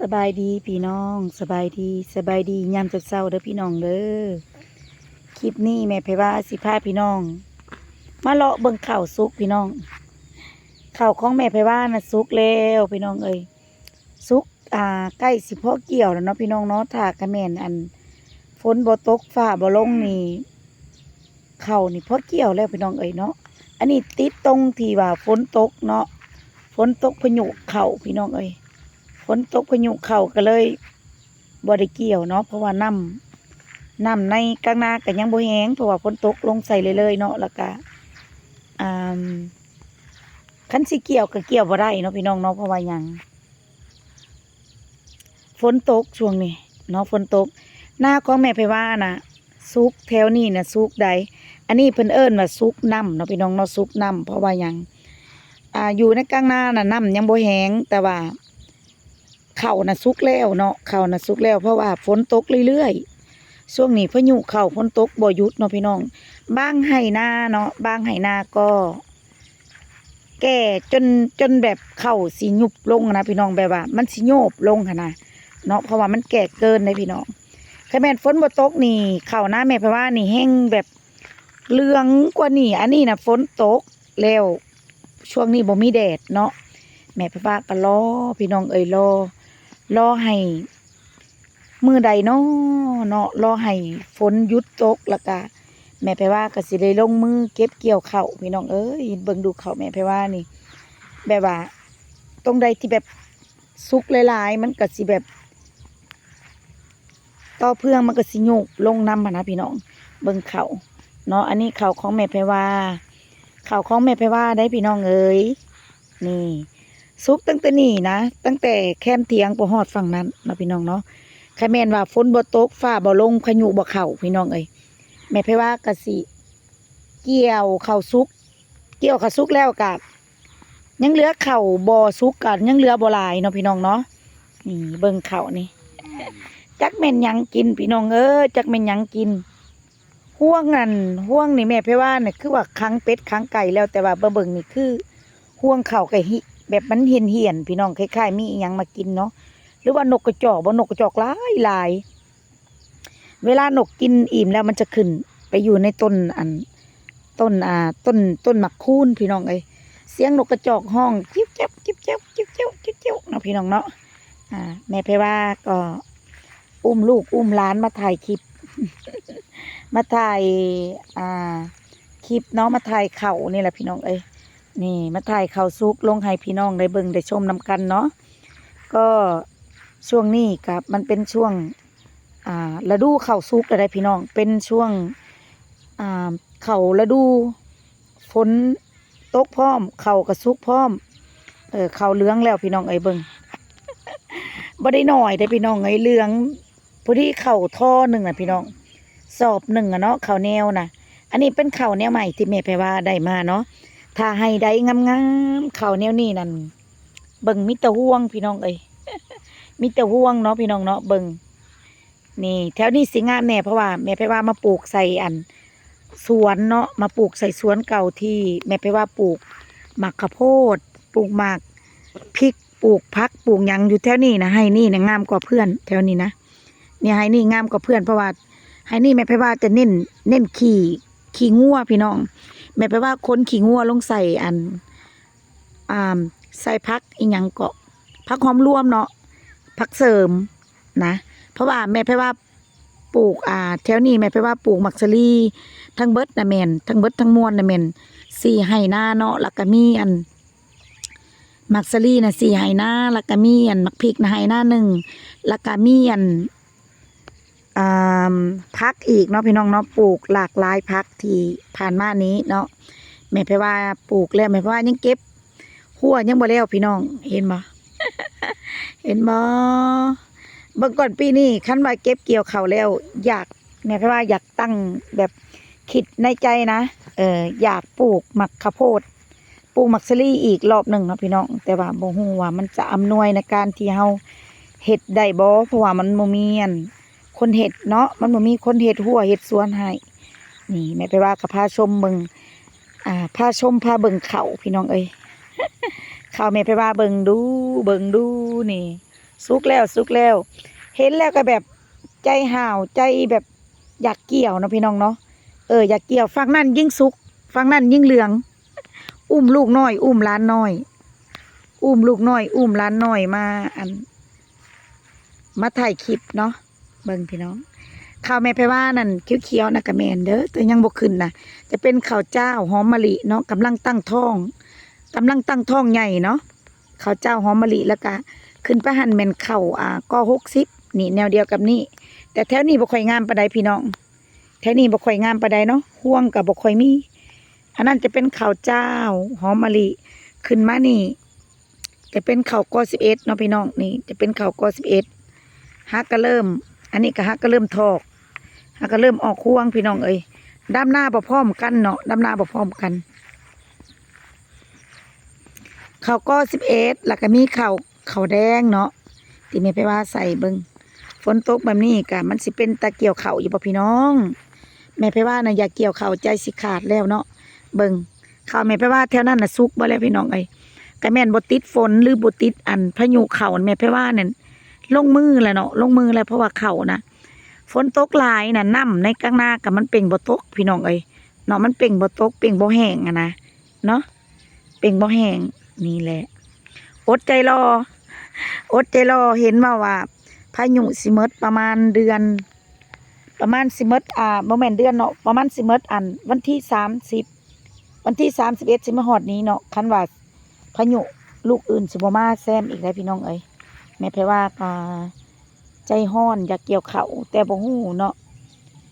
ສະບາຍດີພີ່ນ້ອງ ສະບາຍດີ ສະບາຍດີຍາມເຊົ້າໆເດີພີ່ນ້ອງເດີ. ຄລິບນີ້ແມ່ໄພວາຊິພາພີ່ນ້ອງມາເລາະເບິ່ງເຂົ້າສຸກພີ່ນ້ອງ. ເຂົ້າຂອງແມ່ໄພວານະສຸກແລ້ວພີ່ນ້ອງເອີຍ ສຸກ ອ່າ ໃກ້ຊິພໍກ່ຽວແລ້ວເນາະພີ່ນ້ອງເນາະ. ຖ້າກະແມ່ນອັນຝົນບໍ່ຕົກຟ້າບໍ່ລົງນີ້ ເຂົ້ານີ້ພໍກ່ຽວແລ້ວພີ່ນ້ອງເອີຍເນາະ. ອັນນີ້ຕິດຕົງທີ່ວ່າຝົນຕົກເນາະ ຝົນຕົກພາຍຸເຂົ້າພີ່ນ້ອງເອີຍ. ຝົນຕົກພາຍຸເຂົ້າກະເລີຍບໍ່ໄດ້ກ່ຽວເນາະ ເພາະວ່ານ້ຳ ນ້ຳໃນກາງນາກະຍັງບໍ່ແຮງ ເພາະວ່າຝົນຕົກລົງໃສ່ເລື້ອຍໆເນາະ. ແລ້ວກະ ອ່າ ຄັນຊິກ່ຽວກະກ່ຽວບໍ່ໄດ້ເນາະພີ່ນ້ອງເນາະ ເພາະວ່າຫຍັງ ຝົນຕົກຊ່ວງນີ້ເນາະ ຝົນຕົກ. ນາຂອງແມ່ໄພວານະສຸກ ແຖວນີ້ນະສຸກໃດ໋. ອັນນີ້ເພິ່ນເອີ້ນວ່າສຸກນ້ຳເນາະພີ່ນ້ອງເນາະ ສຸກນ້ຳ. ເພາະວ່າຫຍັງ ອ່າ ຢູ່ໃນກາງນານະນ້ຳຍັງບໍ່ແຮງ ແຕ່ວ່າເຂົ້ານະສຸກແລ້ວເນາະ ເຂົ້ານະສຸກແລ້ວ ເພາະວ່າຝົນຕົກເລື້ອຍໆ. ຊ່ວງນີ້ພາຍຸເຂົ້າ ຝົນຕົກບໍ່ຢຸດເນາະພີ່ນ້ອງ. ບາງໄຮ່ນາເນາະ ບາງໄຮ່ນາກໍ ແກ່ຈົນ ຈົນແບບເຂົ້າຊິຍຸບລົງຫັ້ນນະພີ່ນ້ອງ ແບບວ່າມັນຊິໂຍບລົງຫັ້ນນະເນາະ ເພາະວ່າມັນແກ່ເກີນເດ້ພີ່ນ້ອງ. ຄັນແມ່ນຝົນບໍ່ຕົກນີ້ ເຂົ້ານາແມ່ໄພວານີ້ແຮ່ງແບບເຫຼືອງກວ່ານີ້. ອັນນີ້ນະຝົນຕົກແລ້ວ ຊ່ວງນີ້ບໍ່ມີແດດເນາະ ແມ່ໄພວາກະລໍພີ່ນ້ອງເອີຍ ລໍ ລໍໃຫ້ ມື້ໃດນໍເນາະ ລໍໃຫ້ຝົນຢຸດຕົກ ແລ້ວກະແມ່ໄພວາກະຊິໄດ້ລົງມືເກັບກ່ຽວເຂົ້າພີ່ນ້ອງເອີຍ. ເບິ່ງດູເຂົ້າແມ່ໄພວານີ້ ແບບວ່າຕົງໃດທີ່ແບບສຸກຫຼາຍໆ ມັນກະຊິແບບ ຕໍ່ເພື່ອງມັນກະຊິໂຍບລົງນຳຫັ້ນນະພີ່ນ້ອງ. ເບິ່ງເຂົ້າເນາະ ອັນນີ້ເຂົ້າຂອງແມ່ໄພວາ ເຂົ້າຂອງແມ່ໄພວາໄດ໋ພີ່ນ້ອງເອີຍ. ນີ້ ສຸກຕັ້ງແຕ່ນີ້ນະ ຕັ້ງແຕ່ແຄມຖຽງໄປຮອດຝັ່ງນັ້ນເນາະພີ່ນ້ອງເນາະ. ຄັນແມ່ນວ່າຝົນບໍ່ຕົກ ຟ້າບໍ່ລົງ ພາຍຸບໍ່ເຂົ້າພີ່ນ້ອງເອີຍ ແມ່ໄພວາກະຊິກ່ຽວເຂົ້າສຸກ ກ່ຽວເຂົ້າສຸກແລ້ວກະຍັງເຫຼືອເຂົ້າບໍ່ສຸກ ກະຍັງເຫຼືອບໍ່ຫຼາຍເນາະພີ່ນ້ອງເນາະ. ນີ້ເບິ່ງເຂົ້ານີ້ ຈັກແມ່ນຫຍັງກິນພີ່ນ້ອງເອີຍ ຈັກແມ່ນຫຍັງກິນ. ຮວງອັນ ຮວງນີ້ແມ່ໄພວານີ້ຄືວ່າຂັງເປັດຂັງໄກ່ແລ້ວ ແຕ່ວ່າມາເບິ່ງນີ້ຄືຮວງເຂົ້າກະຫິ ແບບມັນຫ່ຽນໆ ພີ່ນ້ອງ ຄ້າຍໆມີອີ່ຫຍັງມາກິນເນາະ ຫຼືວ່ານົກກະຈອກບໍ ນົກກະຈອກຫຼາຍໆ. ເວລານົກກິນອີ່ມແລ້ວມັນຈະຂຶ້ນໄປຢູ່ໃນຕົ້ນອັນ ຕົ້ນ ອ່າ ຕົ້ນ ຕົ້ນໝາກຄູນພີ່ນ້ອງເອີຍ. ສຽງນົກກະຈອກຮ້ອງຈິ້ວແຈັບ ຈິ້ວແຈັບ ຈິ້ວແຈັບ ຈິ້ວແຈັບເນາະພີ່ນ້ອງເນາະ. ອ່າ ແມ່ໄພວາກໍ ອຸ້ມລູກອຸ້ມຫຼານມາຖ່າຍຄລິບ ມາຖ່າຍ ອ່າ ຄລິບເນາະ ມາຖ່າຍເຂົ້ານີ້ແຫຼະພີ່ນ້ອງເອີຍ. ນີ້ມາຖ່າຍເຂົ້າສຸກລົງໃຫ້ພີ່ນ້ອງໄດ້ເບິ່ງໄດ້ຊົມນຳກັນເນາະ. ກໍຊ່ວງນີ້ກະມັນເປັນຊ່ວງ ອ່າ ລະດູເຂົ້າສຸກແລ້ວໃດ໋ພີ່ນ້ອງ ເປັນຊ່ວງ ອ່າ ເຂົ້າລະດູຝົນ ຕົກພ້ອມ ເຂົ້າກະສຸກພ້ອມ. ເອີ ເຂົ້າເຫຼືອງແລ້ວພີ່ນ້ອງເອີຍ ເບິ່ງ ບໍ່ໄດ້ໜ້ອຍເດ້ພີ່ນ້ອງເອີຍ ເຫຼືອງ ພໍດີເຂົ້າທໍ່ໜຶ່ງນະພີ່ນ້ອງ ສອບໜຶ່ງອະເນາະ ເຂົ້າໜຽວນະ. ອັນນີ້ເປັນເຂົ້າໜຽວໃໝ່ທີ່ແມ່ໄພວາໄດ້ມາເນາະ. ຖ້າໃຫ້ໄດ້ງາມໆ ເຂົ້າໜຽວນີ້ນັ້ນ ເບິ່ງມີແຕ່ຮວງພີ່ນ້ອງເອີຍ ມີແຕ່ຮວງເນາະພີ່ນ້ອງເນາະ. ເບິ່ງ ນີ້ ແຖວນີ້ຊິງາມແດ່ ເພາະວ່າແມ່ໄພວາມາປູກໃສ່ອັນສວນເນາະ ມາປູກໃສ່ສວນເກົ່າທີ່ແມ່ໄພວາປູກໝາກເຂົ້າໂພດ ປູກໝາກພິກ ປູກຜັກ ປູກຫຍັງຢູ່ແຖວນີ້ນະ. ໄຮ່ນີ້ນະງາມກວ່າເພື່ອນແຖວນີ້ນະ. ນີ້ ໄຮ່ນີ້ງາມກວ່າເພື່ອນ ເພາະວ່າໄຮ່ນີ້ແມ່ໄພວາຈະເນັ້ນ ເນັ້ນຂີ້ ຂີ້ງົວພີ່ນ້ອງ. ແມ່ໄພວາຂົນຂີ້ງົວລົງໃສ່ອັນ ອ່າ ໃສ່ຜັກອີ່ຫຍັງເກາະ ຜັກຫອມລວມເນາະ ຜັກເສີມນະ. ເພາະວ່າແມ່ໄພວາປູກ ອ່າ ແຖວນີ້ແມ່ໄພວາປູກໝາກສາລີ ທັງເບິດນະແມ່ນ ທັງເບິດທັງມວນນະແມ່ນສີ່ໄຮ່ນາເນາະ. ແລ້ວກະມີອັນ ໝາກສາລີນະສີ່ໄຮ່ນາ ແລ້ວກະມີອັນໝາກພິກນະໄຮ່ນາໜຶ່ງ ແລ້ວກະມີອັນ ອ່າ ຜັກອີກເນາະພີ່ນ້ອງເນາະ. ປູກຫຼາກຫຼາຍຜັກທີ່ຜ່ານມານີ້ເນາະ ແມ່ໄພວາປູກແລ້ວ ແມ່ໄພວາຍັງເກັບຮົ້ວຍັງບໍ່ແລ້ວພີ່ນ້ອງ ເຫັນບໍ່ ເຫັນບໍ່. ເບິ່ງກ່ອນ ປີນີ້ຄັນວ່າເກັບກ່ຽວເຂົ້າແລ້ວ ຢາກ ແມ່ໄພວາຢາກຕັ້ງແບບຄິດໃນໃຈນະ ເອີ ຢາກປູກໝາກເຂົ້າໂພດ ປູກໝາກສາລີອີກລອບໜຶ່ງເນາະພີ່ນ້ອງ. ແຕ່ວ່າບໍ່ຮູ້ວ່າມັນຈະອຳນວຍໃນການທີ່ເຮົາເຮັດໄດ້ບໍ່ ເພາະວ່າມັນບໍ່ມີອັນ ຄົນເຮັດເນາະ ມັນບໍ່ມີຄົນເຮັດຮົ້ວເຮັດສວນໃຫ້. ນີ້ແມ່ໄພວາກໍພາຊົມເບິ່ງ ອ່າ ພາຊົມພາເບິ່ງເຂົ້າພີ່ນ້ອງເອີຍ ເຂົ້າແມ່ໄພວາເບິ່ງດູ ເບິ່ງດູນີ້ ສຸກແລ້ວ ສຸກແລ້ວ ເຫັນແລ້ວກໍແບບໃຈຫ້າວ ໃຈແບບຢາກກ່ຽວເນາະພີ່ນ້ອງເນາະ. ເອີ ຢາກກ່ຽວ ຝັ່ງນັ້ນຍິ່ງສຸກ ຝັ່ງນັ້ນຍິ່ງເຫຼືອງ. ອຸ້ມລູກນ້ອຍ ອຸ້ມຫຼານນ້ອຍ ອຸ້ມລູກນ້ອຍ ອຸ້ມຫຼານນ້ອຍມາ ອັນ ມາຖ່າຍຄລິບເນາະ. ເບິ່ງພີ່ນ້ອງ ເຂົ້າແມ່ໄພວານັ້ນຂຽວໆນະ ກະແມ່ນເດີ ແຕ່ຍັງບໍ່ຂຶ້ນນະ ຈະເປັນເຂົ້າຈ້າວຫອມມະລິເນາະ ກຳລັງຕັ້ງທ້ອງ ກຳລັງຕັ້ງທ້ອງໃຫຍ່ເນາະ. ເຂົ້າຈ້າວຫອມມະລິ ແລ້ວກະຂຶ້ນໄປຫັ້ນແມ່ນເຂົ້າ ອ່າ ກໍຫົກສິບ ນີ້ແນວດຽວກັບນີ້ ແຕ່ແຖວນີ້ບໍ່ຄ່ອຍງາມປານໃດພີ່ນ້ອງ ແຖວນີ້ບໍ່ຄ່ອຍງາມປານໃດເນາະ ຮວງກໍບໍ່ຄ່ອຍມີ. ອັນນັ້ນຈະເປັນເຂົ້າຈ້າວຫອມມະລິ ຂຶ້ນມານີ້ຈະເປັນເຂົ້າກໍສິບເອັດເນາະພີ່ນ້ອງ ນີ້ຈະເປັນເຂົ້າກໍສິບເອັດ ຫາກະເລີ່ມ ອັນນີ້ກໍຫາກະເລີ່ມຖອກ ຫາກະເລີ່ມອອກຮວງພີ່ນ້ອງເອີຍ. ດຳນາບໍ່ພ້ອມກັນເນາະ ດຳນາບໍ່ພ້ອມກັນ. ເຂົ້າກໍສິບເອັດ ແລ້ວກໍມີເຂົ້າ ເຂົ້າແດງເນາະ ທີ່ແມ່ໄພວາໃສ່ເບິ່ງ. ຝົນຕົກແບບນີ້ກະມັນຊິເປັນຕາກ່ຽວເຂົ້າຢູ່ບໍ່ພີ່ນ້ອງ? ແມ່ໄພວານະຢາກກ່ຽວເຂົ້າໃຈຊິຂາດແລ້ວເນາະ. ເບິ່ງ ເຂົ້າແມ່ໄພວາແຖວນັ້ນນະສຸກເບິດແລ້ວພີ່ນ້ອງເອີຍ. ກະແມ່ນບໍ່ຕິດຝົນ ຫຼືບໍ່ຕິດອັນພາຍຸເຂົ້າ ແມ່ໄພວານັ້ນລົງມືແລ້ວເນາະ ລົງມືແລ້ວ ເພາະວ່າເຂົ້ານະ ຝົນຕົກຫຼາຍນະ ນ້ຳໃນກາງນາກະມັນເປັ່ງບໍ່ຕົກພີ່ນ້ອງເອີຍເນາະ ມັນເປັ່ງບໍ່ຕົກ ເປັ່ງບໍ່ແຫ້ງຫັ້ນນະເນາະ ເປັ່ງບໍ່ແຫ້ງ. ນີ້ແຫຼະ ອົດໃຈລໍ ອົດໃຈລໍ ເຫັນເວົ້າວ່າພາຍຸຊິໝົດປະມານເດືອນ ປະມານຊິໝົດ ອ່າ ບໍ່ແມ່ນເດືອນເນາະ ປະມານຊິໝົດ ອັນ ວັນທີສາມສິບ ວັນທີສາມສິບເອັດ ຊິມາຮອດນີ້ເນາະ. ຄັນວ່າພາຍຸລູກອື່ນຊິບໍ່ມາແຊມອີກໄດ໋ພີ່ນ້ອງເອີຍ. ແມ່ໄພວາກໍໃຈຮ້ອນຢາກກ່ຽວເຂົ້າ ແຕ່ບໍ່ຮູ້ເນາະ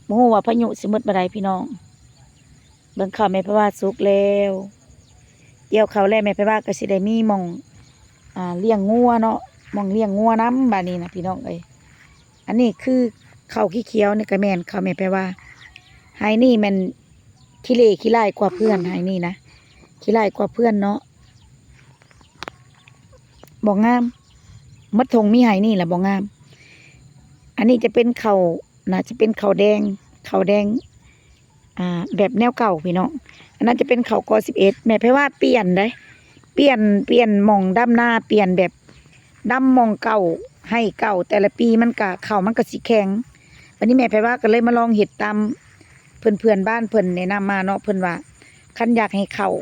ບໍ່ຮູ້ວ່າພາຍຸຊິໝົດມື້ໃດພີ່ນ້ອງ. ເບິ່ງເຂົ້າແມ່ໄພວາສຸກແລ້ວ ກ່ຽວເຂົ້າແລ້ວ ແມ່ໄພວາກໍຊິໄດ້ມີໝ່ອງ ອ່າ ລ້ຽງງົວເນາະ ໝ່ອງລ້ຽງງົວນຳບາດນີ້ນະພີ່ນ້ອງເອີຍ. ອັນນີ້ຄືເຂົ້າຂຽວໆນີ້ກໍແມ່ນເຂົ້າແມ່ໄພວາ. ໄຮ່ນີ້ແມ່ນຂີ້ເຫຼຂີ້ຫຼາຍກວ່າເພື່ອນ ໄຮ່ນີ້ນະ ຂີ້ຫຼາຍກວ່າເພື່ອນເນາະ ບໍ່ງາມ. ໝົດທົ່ງມີໄຮ່ນີ້ລະບໍ່ງາມ. ອັນນີ້ຈະເປັນເຂົ້າ ໜ້າຈະເປັນເຂົ້າແດງ ເຂົ້າແດງ ອ່າ ແບບແນວເກົ່າພີ່ນ້ອງ. ອັນນັ້ນຈະເປັນເຂົ້າກໍສິບເອັດ ແມ່ໄພວາປ່ຽນໄດ໋ ປ່ຽນ ປ່ຽນໝ່ອງດຳນາ ປ່ຽນແບບດຳໝ່ອງເກົ່າ ໄຮ່ເກົ່າ ແຕ່ລະປີມັນກະ ເຂົ້າມັນກະຊິແຂງ. ບາດນີ້ແມ່ໄພວາກໍເລີຍມາລອງເຮັດຕາມເພື່ອນໆບ້ານເພິ່ນແນະນຳມາເນາະ ເພິ່ນວ່າຄັນຢາກໃຫ້ເຂົ້າ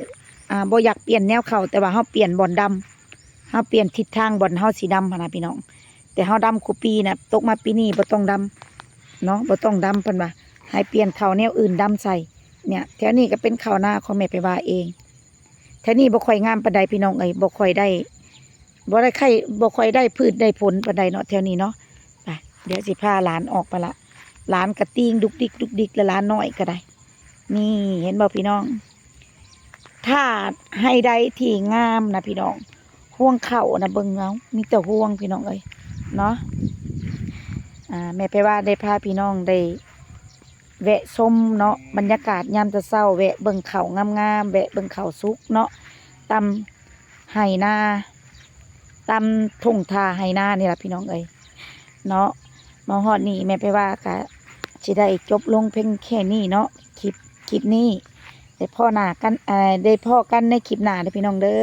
ອ່າ ບໍ່ຢາກປ່ຽນແນວເຂົ້າ ແຕ່ວ່າເຮົາປ່ຽນບ່ອນດຳ ເຮົາປ່ຽນທິດທາງບ່ອນເຮົາຊິດຳຫັ້ນນະພີ່ນ້ອງ. ແຕ່ເຮົາດຳຄູ່ປີນະ ຕົກມາປີນີ້ບໍ່ຕ້ອງດຳເນາະ ບໍ່ຕ້ອງດຳ ເພິ່ນວ່າໃຫ້ປ່ຽນເຂົ້າແນວອື່ນດຳໃສ່. ເນຍ ແຖວນີ້ກໍເປັນເຂົ້ານາຂອງແມ່ໄພວາເອງ. ແຖວນີ້ບໍ່ຄ່ອຍງາມປານໃດພີ່ນ້ອງເອີຍ ບໍ່ຄ່ອຍໄດ້ ບໍ່ໄດ້ໄຂ່ ບໍ່ຄ່ອຍໄດ້ພືດໄດ້ຜົນປານໃດເນາະ ແຖວນີ້ເນາະ. ໄປ ດຽວຊິພາຫຼານອອກໄປລະ ຫຼານກະຕີງດຸກດິກດຸກດິກ ແລະຫຼານນ້ອຍກໍໄດ້. ນີ້ເຫັນບໍ່ພີ່ນ້ອງ ຖ້າໄຮ່ໃດທີ່ງາມນະພີ່ນ້ອງ ຮວງເຂົ້ານະ ເບິ່ງເອົາ ມີແຕ່ຮວງພີ່ນ້ອງເອີຍເນາະ. ອ່າ ແມ່ໄພວາໄດ້ພາພີ່ນ້ອງໄດ້ແວະຊົມເນາະ ບັນຍາກາດຍາມແຕ່ເຊົ້າ ແວະເບິ່ງເຂົ້າງາມໆ ແວະເບິ່ງເຂົ້າສຸກເນາະ ຕາມໄຮ່ນາ ຕາມທົ່ງທ່າໄຮ່ນານີ້ລະພີ່ນ້ອງເອີຍເນາະ. ມາຮອດນີ້ແມ່ໄພວາກະຊິໄດ້ຈົບລົງພຽງແຄ່ນີ້ເນາະ ຄລິບ ຄລິບນີ້. ໄດ້ພໍ້ໜ້າກັນ ເອີ ໄດ້ພໍ້ກັນໃນຄລິບໜ້າເດີພີ່ນ້ອງເດີ.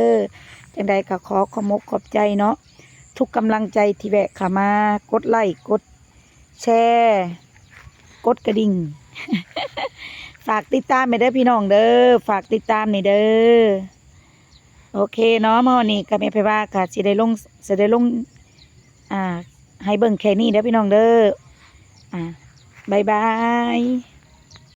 ຈັ່ງໃດກໍຂໍຂອບອົກຂອບໃຈເນາະ ທຸກກຳລັງໃຈທີ່ແວະເຂົ້າມາກົດໄລ້ ກົດແຊ ກົດກະດິ່ງ ຝາກຕິດຕາມແດ່ເດີພີ່ນ້ອງເດີ ຝາກຕິດຕາມແດ່ເດີ. ໂອເຄເນາະ ມື້ນີ້ກໍແມ່ໄພວາກໍຊິໄດ້ລົງ ຊິໄດ້ລົງ ອ່າ ໃຫ້ເບິ່ງແຄ່ນີ້ເດີພີ່ນ້ອງເດີ. ອ່າ ບາຍບາຍ.